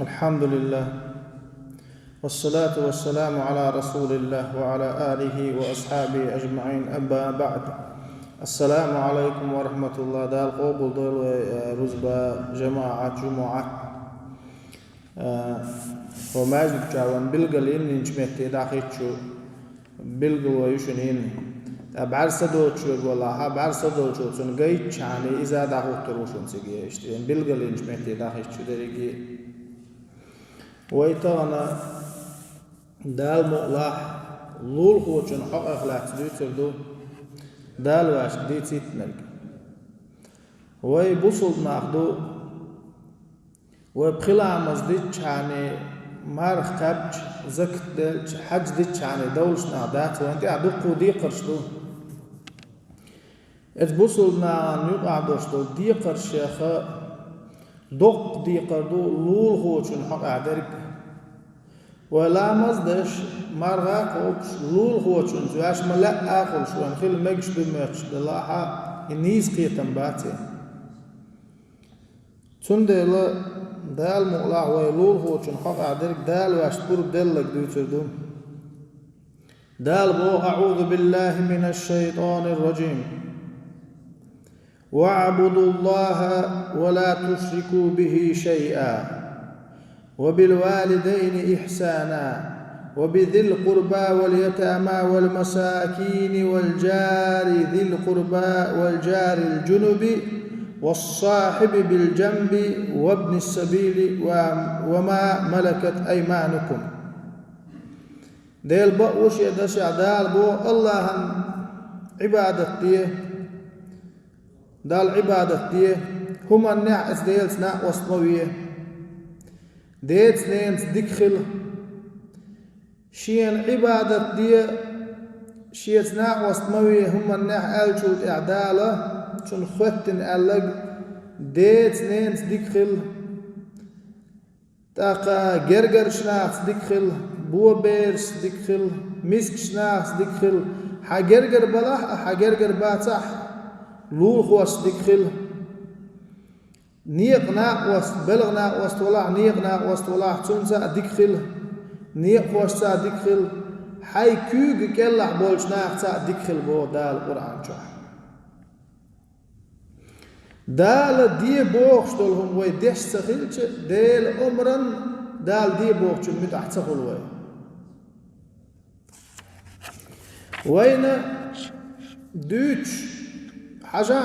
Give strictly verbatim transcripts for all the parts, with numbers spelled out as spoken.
الحمد لله. والصلاة والسلام على رسول الله وعلى آله وأصحابه أجمعين. أما بعد. السلام عليكم ورحمة الله. Дала къобал дойла вай, э, рузба, жамаӀат, жумуӀат. Э, хӀо маьждиг чу ван билгал йинчу метте дахийтчу билгало ю шуна йина. Ткъа бӀаьрса доцуш верг валахь, бӀаьрса долчо цунна гайтчахьана, иза дӀахӀуттур ву шуна цига, иштта вен билгал йинчу метте дахийтчу дерриге. Вай тахана Дала мукъалахь лулахочун хьокъех лаьцна дуьйцур ду, Дала вайшка дийцийтинарг. Вай бусулба нах ду, вай пхи ламаз диччахьана, марха кхаьбча, закат делча, хьаьж диччахьана довлуш нах дац, вайна тӀехь дуккха декхарш ду. Эцу бусулба нахана юкъахь долуш долу декхаршех доккха декхар ду лулахочун хьокъехь дерг. Вай ламаз а деш, марха а кхобуш, лулахочуьнца ваьш ма-лаьа а хуьлуш, вайна хила мегаш ду моьттуш делахь а, и нийса кхетам бац и. Цундела Дала мукъалахь вай лулахочун хьокъехь дерг Дала ваьшна пурба делларг дуьйцур ду. Дала боху: أعوذ بالله من الشيطان الرجيم. واعبدوا الله ولا تشركوا به شيئا وبالوالدين إحسانا وبذي القربى واليتامى والمساكين والجار ذي القربى والجار الجنب والصاحب بالجنب وابن السبيل و-، وما ملكت أيمانكم. Делан бакъ ву шен дашехь Дала боху: Аллахьан Ӏибадат де, Далла Ӏибадат де, хӀуманнехь а Делаца накъост ма ве. Деца-ненаца дика хила. Шена Ӏибадат де, шеца накъост ма ве хӀуманнехь аьллачул тӀаьхьа Дала цунах хоьттина аьлларг: деца-ненаца дика хила. ТӀаккха гергарчу нахаца дика хила, боберашца дика хила, мискачу нахаца дика хила, хьан гергара балахь а, хьан гергара бацахь а, лулахошца дика хила. Некъан накъост, белхан накъост валахь, некъан накъост валахь, цуьнца а дика хила, некъахошца а дика хила, хьайн куьйга кӀелахь болчу нахаца а дика хила, боху Дала Къуръан чохь. Дала де бохуш долу хӀума вай деш ца хилча, Делан омранна Дала де бохучун муьтӀахь ца хуьлу вай. Вайна дуьйцуш, хьажа,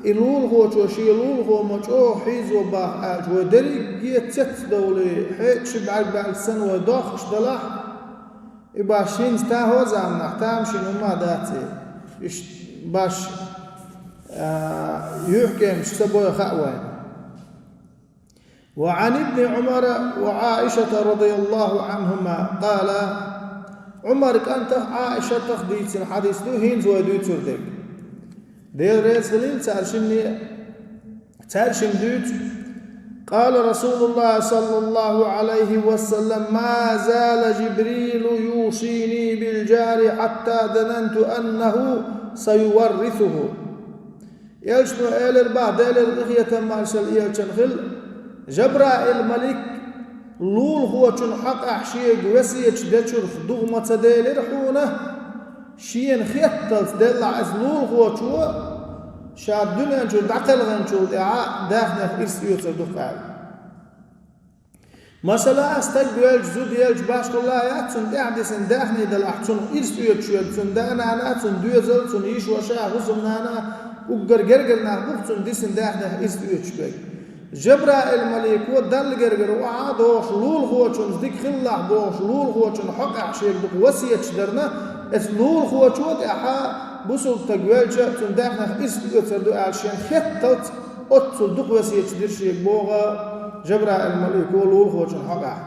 и лулахочо шен лулахо ма чӀогӀа хьийзо боху аьлча, вай дерриге цецдовлий, хьекъаш бӀаьрг баьлча санна вай дохкуш далахь, и баш хӀинца тахана заманахь тамашийна хӀума дац и. Иштта баш, а, юьхькӀемаш ца бой хаьа вайна. وعن ابن عمر وعائشة رضي الله عنهما قالا, Ӏумар кӀантах, Ӏаишатах дийцина хьадис ду, хӀинца вай дуьйцур дерг. Дела реза хилийла цаьршинна. Цаьршинна дуьйцу: قال رسول الله صلى الله عليه وسلم: ما زال جبريل يوصيني بالجار حتى ظننت أنه سيورثه. Элчано элира боху, Делера къинхетам, маршалла Элчанна хуьлда, Жабраил-малик лулахочун хьокъехь шега весеташ дечуьра дугӀу ма ца делира хьуна, шена хетталц делахь, иза лулахочо ша дуьнен чуьра дӀакхелхинчул тӀаьхьа даьхнех ирс оьцур ду-кх аьлла. Масала, стаг велча, зуда елча, башхалла яц цунна тӀаьхьа дисина даьхни далахь, цунах ирс оьцуш верг, цунна да-нана, цунна доьзал, цунна йиша-ваша, хӀусамнана, уггар гергара нах бу-кх цунна дисина даьхнех ирс оьцуш берг. Жабраил-малико Далла гергара охьа а дохуш, лулахочунца дика хилалахь бохуш, лулахочун хьокъехь шега дукха весеташ дарна, эцу лулахочо тӀаьхьа бусулба стаг велча, цунна даьхнех ирс оьцур ду аьлла шена хетталц, оццул дукха весеташ дира шега боху Жабраил-малико лулахочун хьокъехь.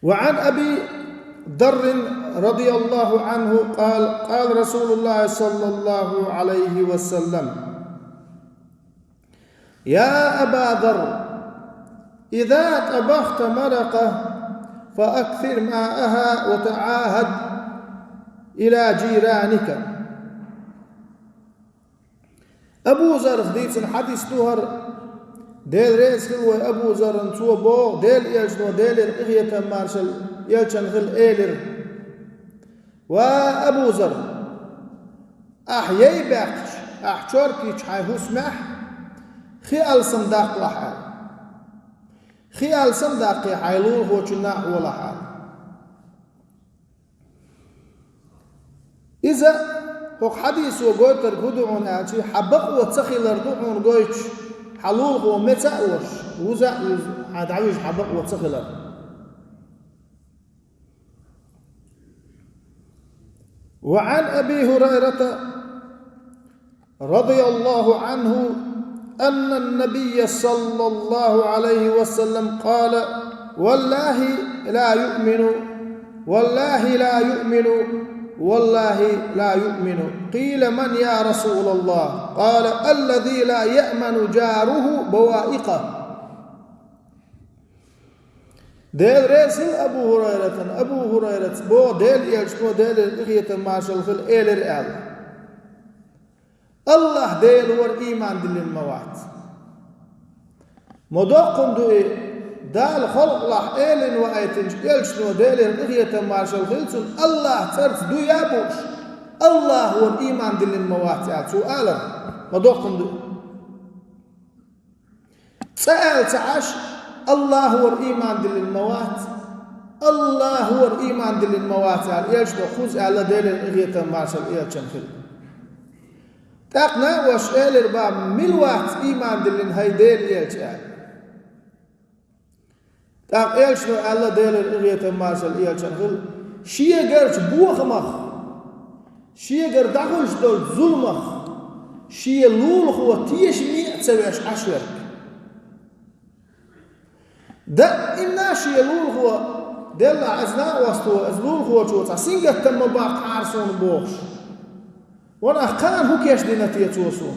وعن أبي ذر رضي الله عنه قال: قال رسول الله صلى الله عليه وسلم: يا أبا ذر، إذا طبخت مرقة فأكثر ماءها وتعاهد إلى جيرانك. Абу Заррах дийцина хьадис ду хӀара, Дела реза хила вай Абу Заррана, цо боху, Делан Элчано, Делера къинхетам маршалла Элчанна хила, элира: «Ва Абу Зарр, ахь яй баьккхича, ахь чорпа йича хьайн хӀусамехь, хи алсам даккхалахь», — аьлла. «Хи алсам даккхий, хьайн лулахочунна а хьолахь», — аьлла. Иза, хӀокху хьадисо гойтург хӀун ду хьуна аьлча, хьан бакъо ца хилар ду хьуна гойтуш, хьан лулахо меца а волуш, вуза а вуьзна, хьан дӀавижа хьан бакъо ца хилар. وعن أبي هريرة رضي الله عنه أن النبي صلى الله عليه وسلم قال: والله لا يؤمن، والله لا يؤمن، والله لا يؤمن. قيل: من يا رسول الله؟ قال: الذي لا يأمن جاره بوائقه. Дела реза хила Абу ХӀурайратан, Абу ХӀурайрас боху, Делан Элчано, Делера къинхетам маршалла хила, элира аьлла: «АллахӀ Дела вара ийман диллина ма вац». Ма доккхун ду и, Дала халкъалахь элина ваийтинчу Элчано, Делера къинхетам маршалла хила цунна, АллахӀан цӀарца дуй а бууш, АллахӀ вара ийман диллина ма вац аьлла цо алар. Ма доккхун ду и. Цкъа аьлла ца Ӏаш, АллахӀ вара ийман диллина ма вац, АллахӀ вара ийман диллина ма вац аьлла, Элчано кхузза аьлла, Делера къинхетам маршалла Элчанна хила. ТӀаккха накъосташа элира: «Баба, мила вац ийман диллина хӀай Делан Элча?» — аьлла. ТӀаккха Элчано аьлла, Делера къинхетам маршалла Элчанна хила: «Шегарчу бохамах, шегара дӀахуьлуш долчу зуламах шен лулахо тешаме а ца веш Ӏаш верг». Даимна шен лулахо, деллахь, иза накъосто, иза лулахочо цхьа сингаттам ма баккхахьара суна бохуш. Ванах, кхана хӀун кечдина те цо суна?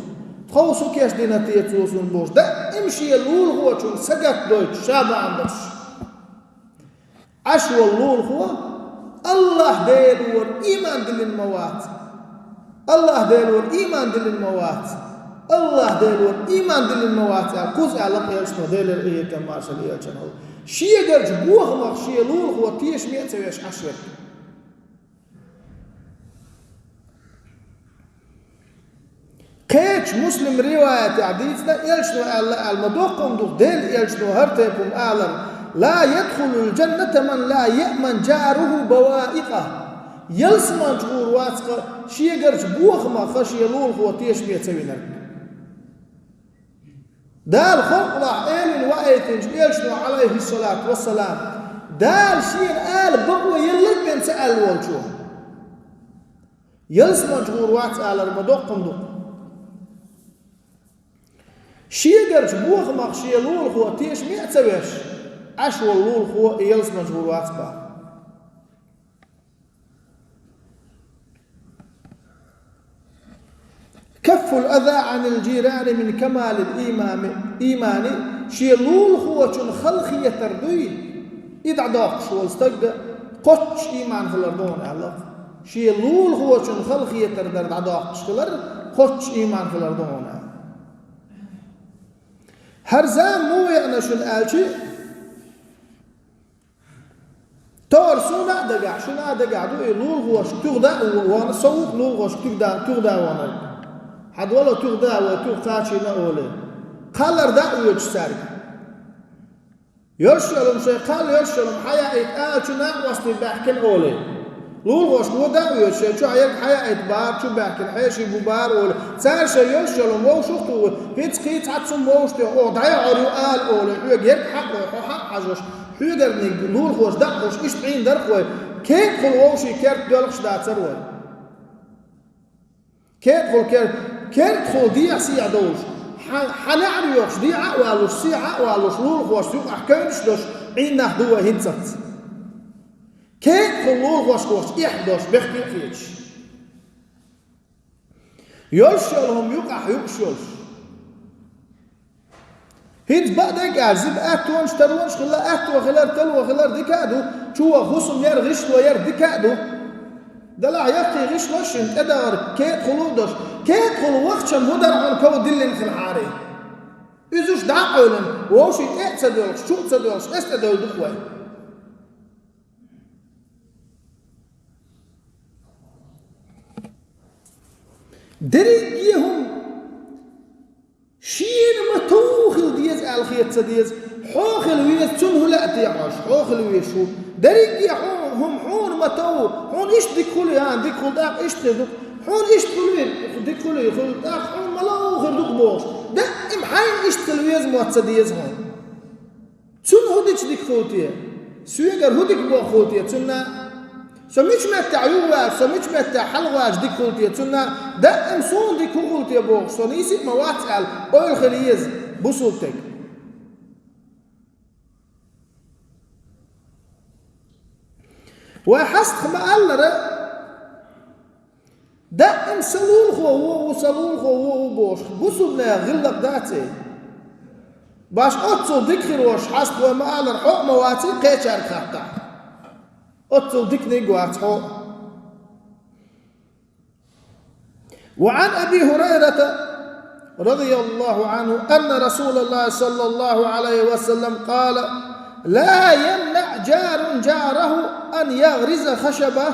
Тховса хӀун кечдина те цо суна бохуш. Даим шен лулахочунна сагатдойтуш, ша бахьана долуш Ӏаш волу лулахо, АллахӀ Дела вара ийман диллина ма вац. АллахӀ Дела вара ийман диллина ма вац. АллахӀ Дела вара ийман диллина ма вац аьлла, кхузза аьлла Элчано, Делера къинхетам маршалла Элчанна хила. Шегарчу бохамах шен лулахо тешаме а ца веш Ӏаш верг. Кхечу Муслим риваятехь дийцина, Элчано аьлла, аьлла ма доккхун ду-кх Делан Элчано хӀара тайпа хӀума алар: «لا يدخل الجنة من لا يأمن جاره بوائقه». Ялсамани чу гӀур вац-кха шегарчу бохамах шен лулахо тешаме ца винарг. Дала халкъалахь элина ваийтинчу Элчано, Ӏалайхиссалату вассалам, Дала шена ала бакъо елларг бен ца аьлла волчо, ялсамани чу гӀур вац алар ма доккхун ду-кх. Шегарчу бохамах шен лулахо тешаме а ца веш Ӏаш волу лулахо и ялсамани чу гӀур вац боху. كف الأذى عن الجيران من كمال الإيمان. Шен лулахочун халахетар дуй, и дӀадоккхуш волу стаг кхоччуш ийман хилар ду хьуна аьлла. Шен лулахочун халахетар дар дӀадоккхуш хилар кхоччуш ийман хилар ду хьуна аьлла. ХӀара зама муха веана шуна аьлча, тохара суна а дагахь, шуна а дагахь ду и лулахошка туьха да а вон-, со ву-кх лулахошка туьха да, туьха да вонарг. Хьан дола туьха да а вон, туьха кхачийна а олий. Кхаллар да а оьцуш цаьрга. Йолуш-йолум шайн кхалла йолуш-йолум хьаяийта ала чу накъостий баьхкина олий. Лулахошка вон да а оьцуш, шайн чохь ерг хьаяийта бара, чу баьхкина хьеший бу бара олий. Цара шайн йолуш-йолум вовшах а тухур, хӀинца кхин цхьацца хӀума вовшах тӀе, оха дӀаяхьур ю ала олий, хьоьга ерг хьакъ вой, хьо хьакъ хьажош, хьоьгарниг лулахоша дӀа а хьуш, иштта Ӏийна дара-кх вай, кепа хӀума вовшийн керта доьлхуш дацара вай. Кертахула кер-, кертахула дехьа-сехьа довлуш, хьан, хьан неӀар йохуш, дехьа а валуш, сехьа а валуш, лулахошца юкъахь кевнаш а долуш, Ӏийна нах ду вай хӀинццалц. Кертахула лулахошка вахча эхь а долуш, бехке а хеташ. Йолуш йолу хӀума юкъахь юуш йолуш. ХӀинца бакъдерг аьлча, зуда аттонаш, таронаш хилла, атто хилар, тало хилар дика а ду, чу ваха хӀусам яр, гӀишло яр дика а ду. Делахь яккхий гӀишло шина тӀедагӀар кетӀахула а долуш, кетӀахула вахча хӀун дара хьуна ков диллина хилахьара? Иза уьш дӀа а къевлина, вовшийн тӀе а ца доьлхуш, чу а ца доьлхуш, эс тӀедевлла ду-кх вай. Дерриге а хӀума шена ма-тов хила деза аьлла хета ца деза. Хьо хила веза, цунна хӀун лаьа те хьожуш, хьо хила везаш ву. Дерриге а хьо, хӀума хьуна ма-тов, хьуна иштта дика хуьлу, а, дика хуьлу, тӀаккха иштта хир ду-кх. Хьуна иштта хуьлу, дика хуьлу, хуьлу, тӀаккха хьуна ма-лов хир ду-кх бохуш. Даим хьайна иштта хила веза мотт ца деза хьуна. Цунна хӀун дича дика хуьлу те? Соьгара хӀун дика боху хуьлу те цунна? Со мича меттехь юхаваьлча, со мича меттехь хьалаваьлча дика хуьлу те цунна? Даим суна дика хӀун хуьлу те бохуш, со нийса а ма вац аьлла, ойла хила еза бусулба стеган. Вай хьастах ма-аллара, даим сан лулахо вон ву, сан лулахо вон ву бохуш, бусулбанех гӀиллакх дац и? Баш оццул дика хир волуш хьастах вай ма-аллара, хьо а ма вац и кхечаьрга хаттахь. Оццул диканиг а вац хьо а. وعن أبي هريرة رضي الله عنه أن رسول الله صلى الله عليه وسلم قال: لا يمنع جار جاره أن يغرز خشبة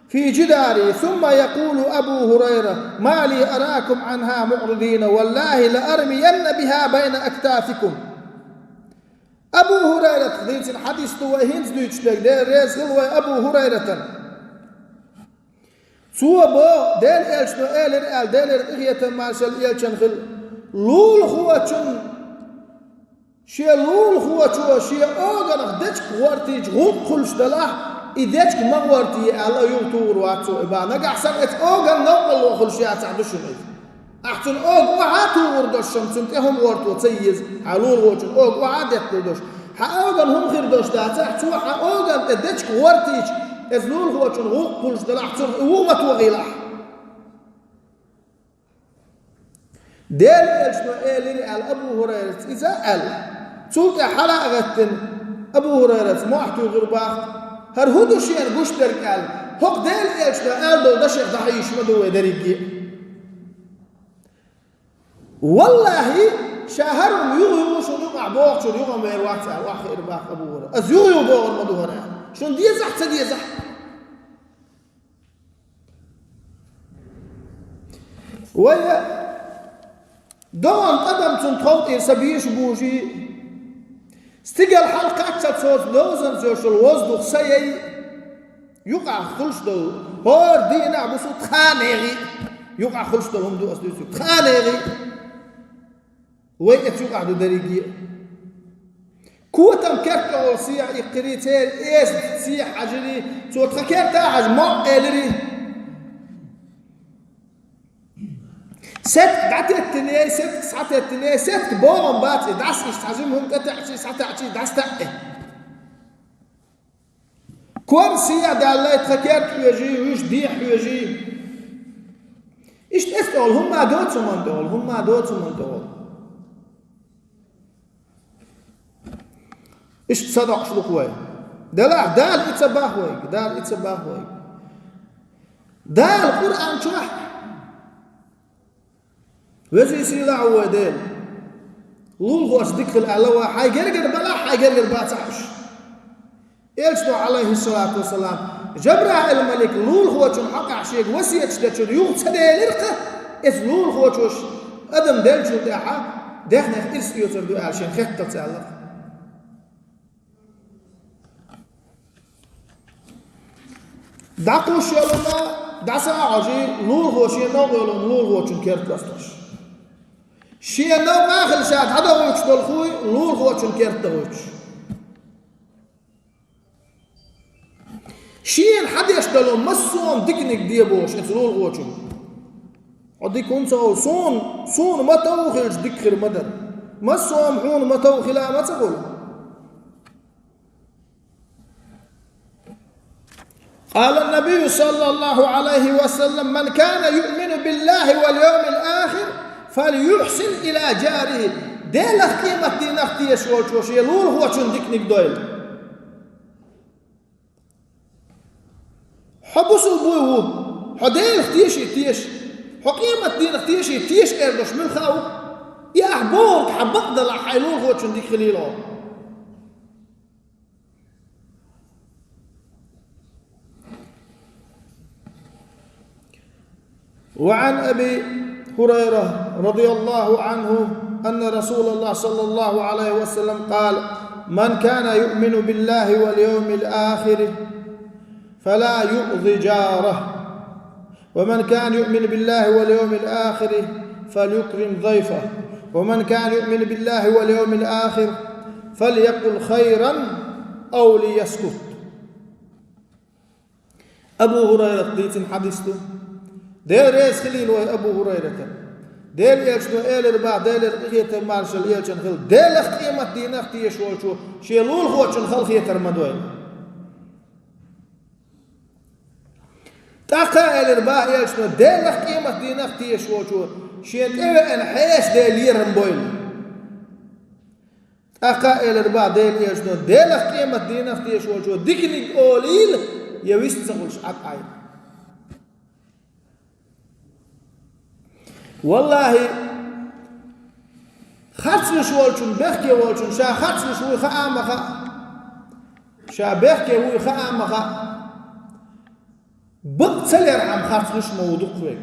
في جداره، ثم يقول أبو هريرة: ما لي أراكم عنها معرضين، والله لأرمين بها بين أكتافكم. Абу ХӀурайрата дийцина хьадис ду вай хӀинца дуьйцуш дерг, Дела реза хуьлда вай Абу ХӀурайратана. Цо боху, Делан Элчано элира аьлла, Делера къинхетам, маршалла Элчанна хуьлда, лулахочун Шен лулахочо шен оганах дечиг гӀортийча гӀуллакх хуьлуш далахь, и дечиг ма гӀортае аьлла, юха тухур вац цо и бан. Нагахь санна оцу оганна новкъарло хуьлуш яцахь ду шуна иза. Ахь цуьнан ога охьа а тухур долуш, амма цунна тӀе хӀума гӀорто ца еза, хьан лулахочун ога охьа а детталур долуш. Хьан оганна хӀума хир долуш дацахь, цо хьан оганна тӀе дечиг гӀортийча, иза лулахочун гӀуллакх хуьлуш далахь, цунах и вуха ма тохийлахь. Делан Элчано элира аьлла Абу ХӀурайрас иза аьлла. Цул тӀаьхьа хьала а гӀеттина, Абу ХӀурайрас мохь туьйхира боху: «ХӀара хӀун ду шена гуш дерг?» — аьлла. ХӀокху Делан Элчано аьлла долу дашех дӀахьийзаш ма ду вай дерриге а. Валлахьи, ша хӀара хӀума юха юха шуна юкъахь бохучуьра юха ма вер вац аьлла, охьахиира боху Абу ХӀурайрас. Аса юха юха бохур ма ду хӀара аьлла. Шуна дезахь а, ца дезахь а. Вай догӀан тӀадам цунна тхов тӀера са бийша бужий, стигала хьалакхаччалц цо ловзанца йолуш йолу воздух са яй, юкъахь хуьлуш долу, хӀора дийнахь бусу тханегӀий, юкъахь хуьлуш долу хӀума ду аса дуьйцург, тханегӀий. Вай эцу юкъахь ду дерриге а. Котам керта тӀехула сехьа иккхирий, церан эсаца сехьа хьажирий, цо тхан керта а хьажа, мокъ элирий. Сетка дӀатеттиней, сетка схьатеттиней, сетка богӀам бац и, дӀаса иштта хьажима хӀума тӀетаьӀчий, схьатаьӀчий, дӀасатаьӀи. Кор сехьа даьллай, тхан керта хьоьжий, вуьш дехьа хьоьжий. Иштта эцу тӀехула, хӀумма доцу хӀуманна тӀехула, хӀумма доцу хӀуманна тӀехула. Иштта садоӀуш ду-кх вай. Делахь, Дала и ца боху вайга, Дала и ца боху вайга. Дала Къуръан чохь Везий сийлахь ву вай Дела. Лулахошца дика хила аьлла вай, хьайн гергара балахь, хьайн гергара бацахь уьш. Элчано, Ӏалайхиссалату вассалам, Жабраил-малик лулахочун хьокъехь шега васияташ дечуьра юха ца делира-кх, иза лулахочо адам деллачул тӀаьхьа дехнех ирс оьцур ду аьлла шена хетталц аьлла-кх. ДӀакхуьйсуш йолу хӀума дӀаса а хьожий, лулахо шен новкъа йолу хӀума лулахочун керта ласташ. Шен новкъа а хилла ша дӀадохуьйтуш долу хӀуй лулахочун керта дохуьйтуш. Шена хьан деш долу массо а хӀума диканиг де бохуш оцу лулахочун. Хьо дика хӀунда ца хуьлу? Суна, суна ма-тов хилча дика хир ма дара. Массо а хӀума хьуна ма-тов хила ма ца хуьлу. قال النبي صلى الله عليه وسلم: من كان يؤمن بالله واليوم الآخر فليحسن إلى جاره. Делах, къематдийнах тешаш волчо шен лулахочун диканиг дойла. Хьо бу Со буй ву, хьо Делах теший, теша. Хьо къематдийнах теший, теша эр долуш муьлхха а ву. И ахь бохург хьан бакъдалахь хьайн лулахочун дика хилийла хьо. وعن أبي هريرة رضي الله عنه أن رسول الله صلى الله عليه وسلم قال: من كان يؤمن بالله واليوم الآخر فلا يؤذ جاره، ومن كان يؤمن بالله واليوم الآخر فليكرم ضيفه، ومن كان يؤمن بالله واليوم الآخر فليقل خيرا أو ليسكت. Абу ХӀурайрата дийцина хьадис ду. Дела реза хилийла вай Абу ХӀурайрата. Делан Элчано элира боху, Делера къинхетам, маршалла Элчанна хила, Делах, къематдийнах тешаш волчо шен лулахочун халахетар ма дойла. ТӀаккха а элира боху Элчано, Делах, къематдийнах тешаш волчо шен тӀевеана хьешан ден лерам бойла. ТӀаккха а элира боху Делан Элчано, Делах, къематдийнах тешаш волчо диканиг олийла, я вист ца хуьлуш Ӏад Ӏайла. ВаллахӀи, харц луш волчун, бехке волчун ша харц луш вуй хаа а ма хаьа. Ша бехке вуй хаа а ма хаьа. Бакъ ца лерхьама харц луш ма ву дукха верг.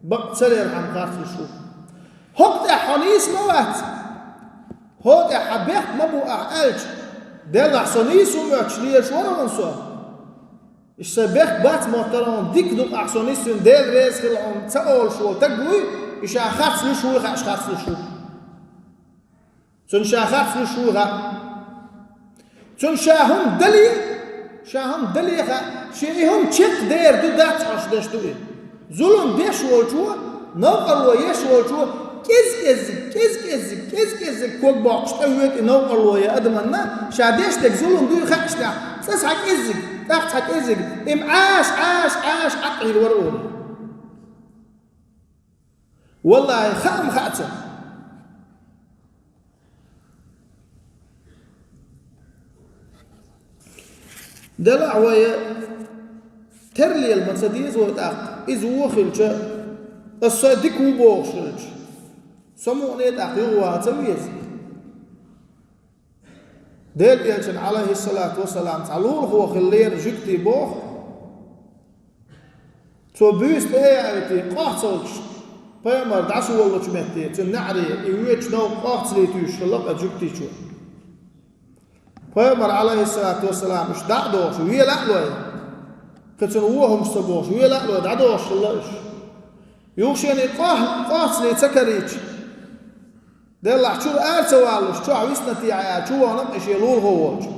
Бакъ ца лерхьама харц луш ву. ХӀокху тӀехь хьо нийса ма вац. ХӀокху тӀехь хьан бехк ма бу ахь аьлча, делахь со нийса ву моьттуш лелаш вара хьуна со. Иштта сан бехк бац моттара хьуна, дика ду-кх ахь со нисвина, Дела реза хила хьуна ца олуш волу стаг вуй, и ша харц луш вуй хаа, ша харц луш ву. Цунна ша харц луш вуй хаьа. Цунна ша хӀума дале, ша хӀума дале хаьа, шен и хӀума чекхдер ду, дац хьожуш деш ду и. Зулам деш волчо, новкъарло еш волчо, кӀез-кӀеззиг, кӀез-кӀеззиг, кӀез-кӀеззиг ког боккхуш тӀе хӀоьтту и новкъарло я адаманна, ша деш дерг зулам дуй хаьа шна, цкъа схьа кӀеззиг, тӀаккха схьа кӀеззиг, и ма Ӏаш, Ӏаш, Ӏаш, Ӏад Ӏийла вара олу. ВаллахӀи, хаа ма хаьа цунна. Делахь вай тера лела ма ца деза вай тӀаккха, иза вон хилча, аса со дика ву бохуш хилча, со мукъане тӀаккха юха ваха ца веза. Делан Элчанан, Ӏалайхиссалату вассалам, цхьа лулахо хиллера жуьгтий боху. Цо буьйса тӀе а яийтий, къохцалчу пайхамар дӀасаволлучу метте, цуьнан неӀаре, и воьдучу новкъа къохцале туьйсуш хилла-кх и жуьгтичо. Пайхамар, Ӏалайхиссалату вассалам, уьш дӀа а дохуш, вела а лой, кхин цунна вон хӀумнаш ца бохуш, вела а лой, дӀадохуш хилла уьш. Юха шена и къох-, къохцале ца карийча, делахь чуьра ара ца валлуш, чохь виснарг те аьлла, чу вахана-кх и шен лулахо волчу.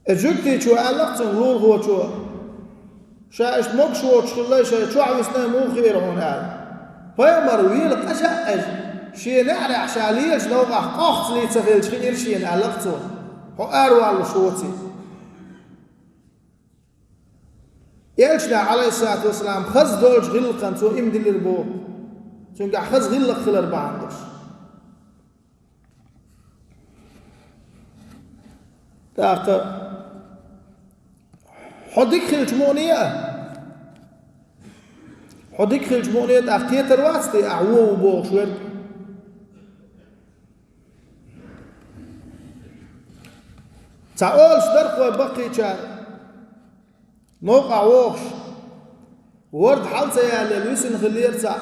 И жуьгтичо аьлла-кх цунна лулахочо: «Ша иштта могуш воцуш хилла, ша чохь висна муха хиира хьуна?» — аьлла. Пайхамар вела къажа а къежа, шен неӀарехь ша лелачу новкъахь къохцале ца хилча хиира шена аьлла-кх цо. Хьо араваллуш воций? Элчанехь, Ӏалайхиссалату вассалам, хаза долчу гӀиллакхана цо и ма диллира боху. Цуьнгахь хаза гӀиллакх хилар бахьана долуш. ТӀаккха хьо дика хилча мукъане а, хьо дика хилча мукъане а, тӀаккха кхетар вац те ахь вон ву бохуш верг? Цхьа олуш дара-кх вай баккхийчара, новкъахь вогӀуш, ворда хьала ца яллал висина хиллера цхьаъ.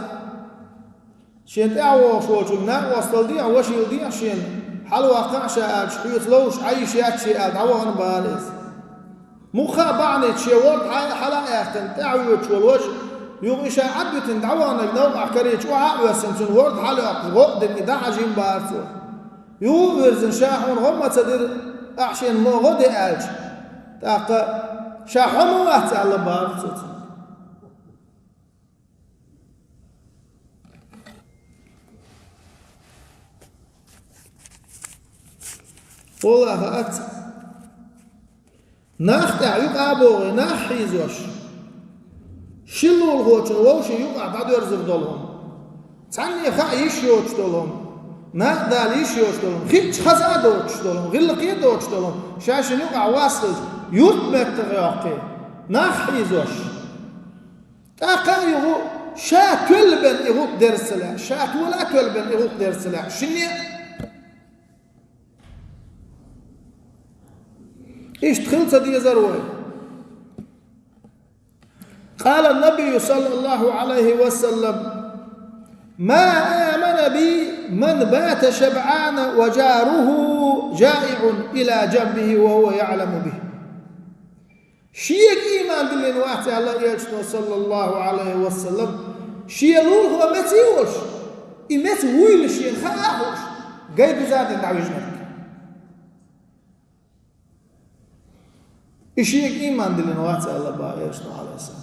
Шен тӀаьхьа вогӀуш волчуьнга накъосталла дехьа, вашийла дехьа шена, хьалаваккхахьа ша аьлча, хьоьца ловзуш Ӏан йиш яц шен аьлла, дӀавахана бахара иза. Муьлхха а бахьаница шен ворда хьала, хьала а аьхкина, тӀаьхьа воьдуш волу важа, юха и ша Ӏадвитина дӀаваханарг новкъахь карийча, охьа а оьссина, цуьнан ворда хьалайоккхуш, гӀо а дина, и дӀахьажийна бахара цо. Юха а вирзина, ша хьуна гӀо ма ца дира, ахь шена ма гӀо де аьлча, тӀаккха ша хьо ма вац аьлла бахара цо цуьнга. Ола а хаац, нах тӀехь юкъа а богӀий, нах хьийзош, ши лулахочун вовшийн юкъахь дӀадоьрзур долу хӀума, цхьанне хаа йиш йоцуш долу хӀума, накъадала йиш йоцуш долу хӀума, хиъча хаза а доцуш долу хӀума, гӀиллакхе а доцуш долу хӀума, ша шина юкъахь вас хилча, юрт меттах йоккхий, нах хьийзош. ТӀаккха а юха ша тоьлла бен и гӀуллакх дерза ца лаьа, ша тола а тоьлла бен и гӀуллакх дерза ца лаьа, шинне а. Иштта хила ца дезар вай. قال النبي صلى الله عليه وسلم: ما آمن بي من بات شبعان وجاره جائع إلى جنبه وهو يعلم به. Шега ийман диллина вац аьлла Элчано, саллаллаху Ӏалайхи ва саллам, шен лулахо меце а волуш, и меца вуйла шена хаа а хууш, гай дуза а дина дӀавижнарг. И шега ийман диллина вац аьлла бах Элчано, Ӏалайхиссалату вассалам.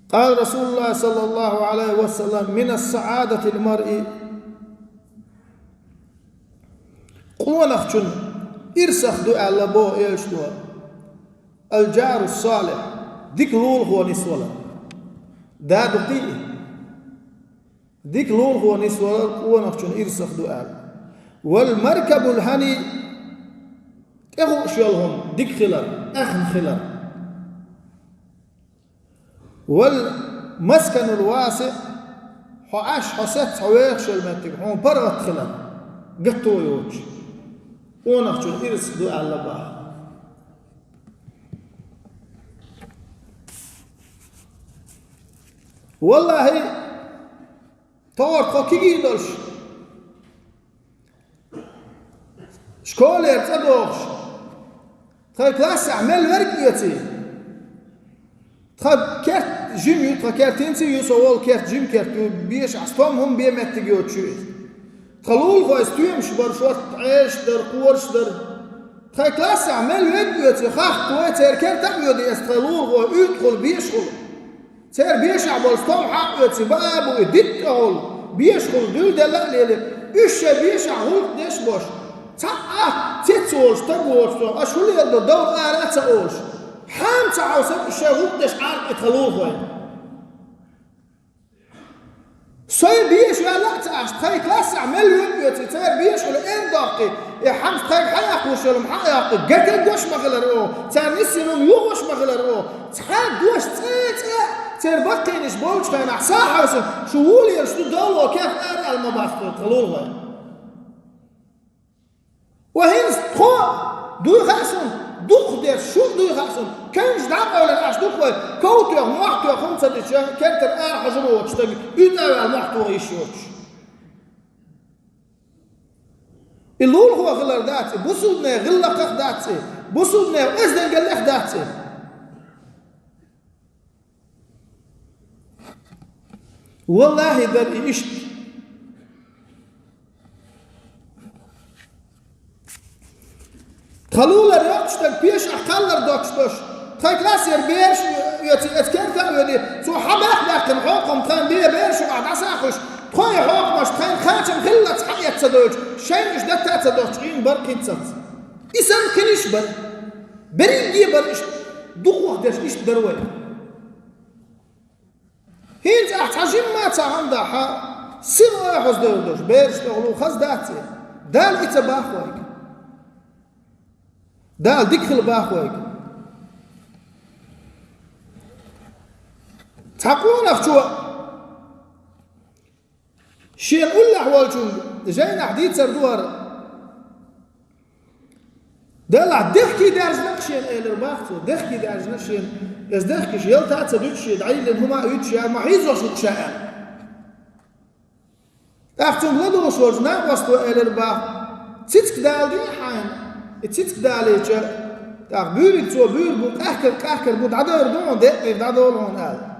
قال رسول الله صلى الله عليه وسلم: من السعادة المرء, къонахчун ирсах ду аьлла боху Элчано, الجار الصالح, дика лулахо нисвалар. Да ду кхин а. Дика лулахо нисвалар къонахчун ирсах ду аьлла. والمركب الهني, тӀехууш йолу хӀума дика хилар, аьхна хилар. والمسكن الواسع, хьо Ӏаш, хьо сецна, хьо вехаш йолу меттиг, хьуна паргӀат хилар, гатто йоцуш, къонахчун ирсах ду аьлла бах. Валлахьи, тохара тхо кегий долуш, школера цӀа дохуш, тхайн классехь мел верг а оьций. Тхан керт жима ю, тхан керт хӀинца а ю, со волу керт жима керт ю, беша ахь стом хӀума бен меттиг йоцуш ю иза. Тхан лулахой стоьмаш бара, шорта Ӏежаш дара, кхораш дара. Тхайн классехь мел верг а оьций, хахка вай церан керта а воьду иза, тхайн лулахой уьйтӀахула, бешахула. Церан бешахь болу стом хьа а оьций, баа а буий, дитта а гӀолу, бешахула дуьйладелла а лелий, уьш шайн бешахь гӀуллакх деш а бош, цхьа а цец волуш стаг воцу цо, аша хӀун леладо, довла ара а ца олуш, хьан ца хьовсар уьш шайн гӀуллакх деш Ӏаркъи тхан лулахой. Со беша ваьлла а ца ахча, тхайн классехь мел вуьту оьций, цара беша хила эр доккхий, и хьамс тхайга хьан яккхуш йолу хьан а яккхий, гатен гош ма хилар оха, царна йиссина хӀума юхош ма хилар оха, цхьа дош цӀе-цӀе а, церан баккхийнаш болчу хенахь сахьовсина, шу вулъелаш ду довло кех ара аьлла ма бац тхо, тхан лулахой. Ва хӀинца тхо дуй хаьа суна, дукхахдерш шу а дуй хаьа суна, кевнаш дӀа а къевлина Ӏаш дукха вай, ков тоьхна, мохь тоьхна хӀума ца дича, кертара ара хьожур воцуш стаг, уьйтӀа а ваьлла мохь тоха йиш йоцуш. И лулахо хилар дац и, бусулбане гӀиллакхах дац и, бусулбане оьздангаллех дац и. Валлахьи, дара и иштта. Тхан лулара йоккхуш стаг пешахь кхаллар доцуш долуш, тхайн классера бераш оьций, оцу керта а воьдий, цо хьан баьхна баьккхина хьокхам тхайн бен бераш юкъахь дӀасахьуш, тхо и хьокхамаш тхайна кхачам хиллалц хьаэца ца дойтуш, шайна уьш датта а ца дохуш, хин бара кхин цац. И санна кхин иштта бара. Берриге а бара иштта, дукхахдерш иштта дара вай. ХӀинца ахь цхьа жимма а ца хьамда хьан сиха ойхьаза девр долуш, бераш тӀехула хаза дац и. Дала и ца бах вайга. Дала дика хила бах вайга. Цхьа къонахчо шена уллехь волчунга жайнахь дийцар ду хӀара. Делахь дехкий даьржина шена элира бах цо, дехкий даьржина шена, иза дехкаш ялта а ца дуьтуш, дӀайиллина хӀума а юьтуш яра, ма хьийзош ву ша аьлла. ТӀаккха цунга ладугӀуш волчу накъосто элира бах, цициг даладий хьайна, и цициг далийча, тӀаккха буьйриг цо буьйр бу, къаьхкар, къаьхкар бу, дӀадовр ду хьуна, декънийра дӀадовла хьуна аьлла.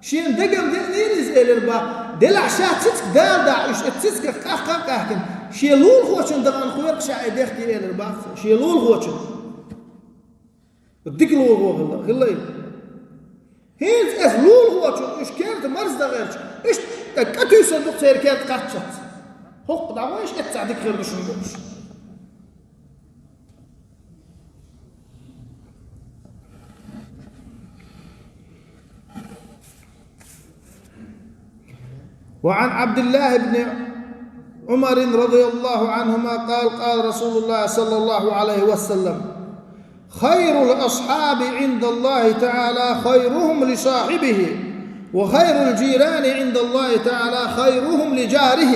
Шена дагам деънийла иза элира бах, делахь ша цициг даладахь уьш, и цицигах къахкха а къаьхкина, шен лулахочун дахана кхоьру ша и дехкий элира бах цо, шен лулахочун. Дика лулахо хилла, хилла и. ХӀинца аса лулахочун уьш керта марздан гӀерташ, иштта кӀатуьйсур ду церан керта кхаччалц. ХӀокху дӀагӀо иштта эццахь дика хир ду шуна бохуш. وعن عبد الله بن عمر رضي الله عنهما قال: قال رسول الله صلى الله عليه وسلم: خير الأصحاب عند الله تعالى خيرهم لصاحبه، وخير الجيران عند الله تعالى خيرهم لجاره.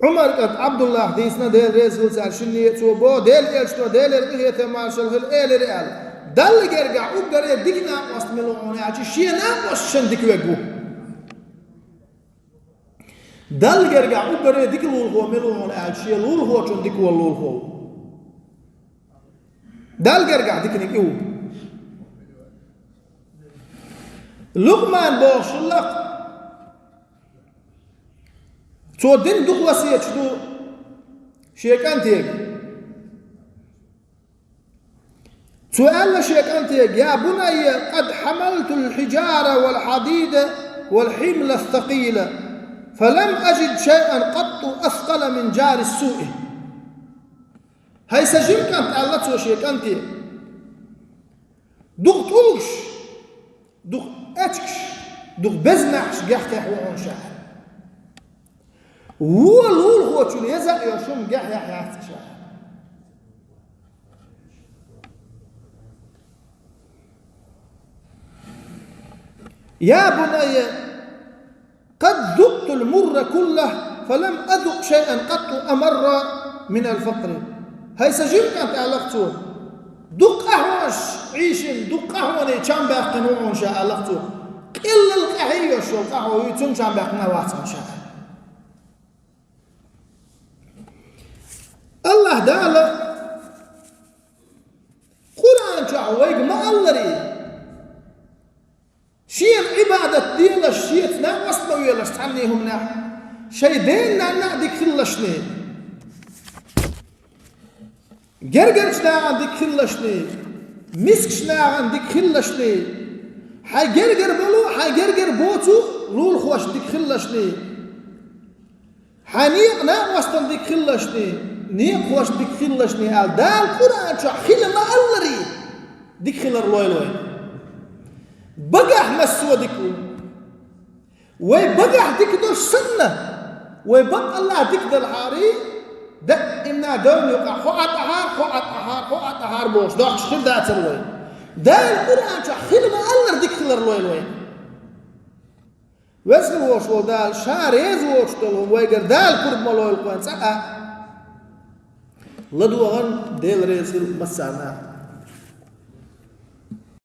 Ӏумар кӀант Ӏабдуллахь дийцина, Дела реза хилва царна шинне а, цо бо, Дела элчано, Делера къинхетам, маршалла хилда, элира аьлла: Далла гергахь уггаре дика накъост мила ву хьуна аьлча, шен накъосташна дика верг ву. Далла гергахь уггаре дика лулахо мила ву хьуна аьлча, шен лулахочунна дика вола лулахо ву. Далла гергахь диканиг и ву. Лукъман бохуш хилла, цо дина дукха васияташ ду шен кӀантега. Цо аьлла шен кӀантега: يا بني قد حملت الحجارة والحديد والحمل الثقيل فلم أجد شيئا قط أثقل من جار السوء. ХӀай сан жима кӀант, аьлла цо шен кӀанте, дукха тӀулгаш, дукха эчигаш, дукха безамаьхьаш геххьехь ву хьуна ша. Вон лулахочун еза а йолуш хӀума геххьехь яц ша. يا بني قد ذقت المر كله فلم أذق شيئا قط أمر من الفقر. ХӀай сан жима кӀант, аьлла цо, дукха къахьонаш Ӏийшина, дукха къахьоне чам баьккхина ву хьуна ша, аьлла цо. Къиллал къахьийош йолу къахьо юй, цунна чам баьккхина вац хьуна ша. АллахӀ Дала Къуръан чохь вайга ма-алларий, Шена Ӏибадат делаш, Шеца накъост ма велаш цхьанне хӀуманехь, шайн ден-нанна а дика хилалашний, гергарчу нахана дика хилалашний, мискачу нахана дика хилалашний, хьайн гергара болу, хьайн гергара боцу лулахошна дика хилалашний, хьайн некъа накъостана дика хилалашний, некъахошна дика хилалашний аьлла, Дала Къуръан чохь хила ма-алларий, дика хилар лойла вайна. Багахь массо а дика ву. Вай багахь дика долуш санна, вай баккъалла дика делахьарий, даимна девнна юкъахь хӀо Ӏа тӀаьхьара, хӀо Ӏа тӀаьхьара, хӀо Ӏа тӀаьхьара бохуш дохкуш хир дацара вай. Дала Къуръан чохь хила ма-аллара дика хилар лойла вайна. Веза хила волуш волу Дала, Ша реза воцуш долу хӀума вайгара Дала пурба ма лойла вайна цкъа а. ЛадогӀарна, Дела реза хила массарна.